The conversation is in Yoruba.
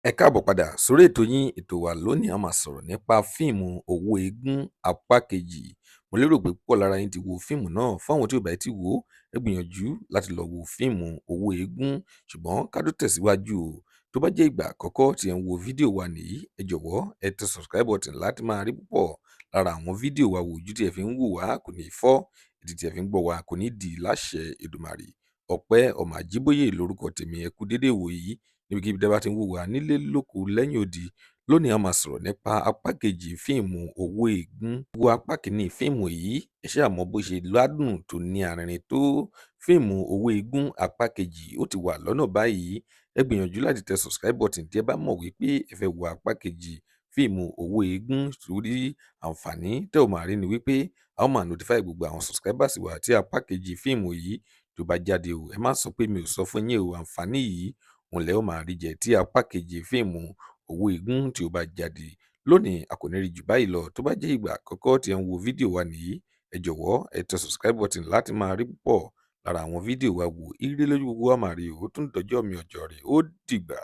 Ẹ káàbọ̀ padà sórí ètò yín, ètò wa. Lónìí, a máa sọ̀rọ̀ nípa fíìmù Owó Eégún apá kejì. Mo lérò pé púpọ̀ lára yín ti wo fíìmù náà. Fún àwọn tí ò bá tí wò ó, ẹ gbìyànjú láti lọ wo fíìmù Owó Eégún. Ṣùgbọ́n ká tó tẹ̀síwájú o, tó bá jẹ́ ìgbà àkọ́kọ́ tí ẹ̀ ń wo fídíò wa nìyí, ẹ jọ̀wọ́, ẹ tẹ subscribe button láti máa rí púpọ̀ lára àwọn fídíò wa wò. Ojú tí ẹ fi ń wò wá kò ní fọ́, etí tí ẹ fi ń gbọ́ wa kò ní dì láṣẹ Èdùmàrè. Ọpẹ́ ọmọ Àjíbóyè lórúkọ tèmi. Ẹ kú déédéé wò yìí níbikíbi tẹ́ bá ti ń wò wá nílé, lóko, lẹ́yìn odi. Lónìí, a máa sọ̀rọ̀ nípa apá kejì fíìmù Owó Eégún. Wo apá kìíní fíìmù yìí, ẹ ṣáà mọ bó ṣe ládùn tó ní arinrin tó. Fíìmù Owó Eégún apá kejì ó ti wà lọ́nà báyìí. Ẹ gbìyànjú láti tẹ subscribe button tí ẹ bá mọ̀ wípé ẹ fẹ́ wo apá kejì fíìmù Owó Eégún, torí àǹfààní tẹ́ ò máa rí ni wípé a ó máa notify gbogbo àwọn subscribers wa tí apá kejì fíìmù yìí tó bá jáde o. Ẹ má sọ pé mi ò sọ fún yín o. Àǹfààní yìí òun lẹ ó máa rí jẹ tí apá kejì fíìmù Owó Eégún tí ó bá jáde. Lónìí, a kò ní rí jù báyìí lọ. Tó bá jẹ́ ìgbà àkọ́kọ́ tí ẹ ń wo fídíò wa nìyí, ẹ jọ̀wọ́, ẹ tẹ subscribe button láti máa rí púpọ̀ lára àwọn fídíò wa wò. Ire lójú gbogbo wa máa rí o. Ó tún dọjọ́ mi, ọjọ́ rẹ̀ ó dìgbà.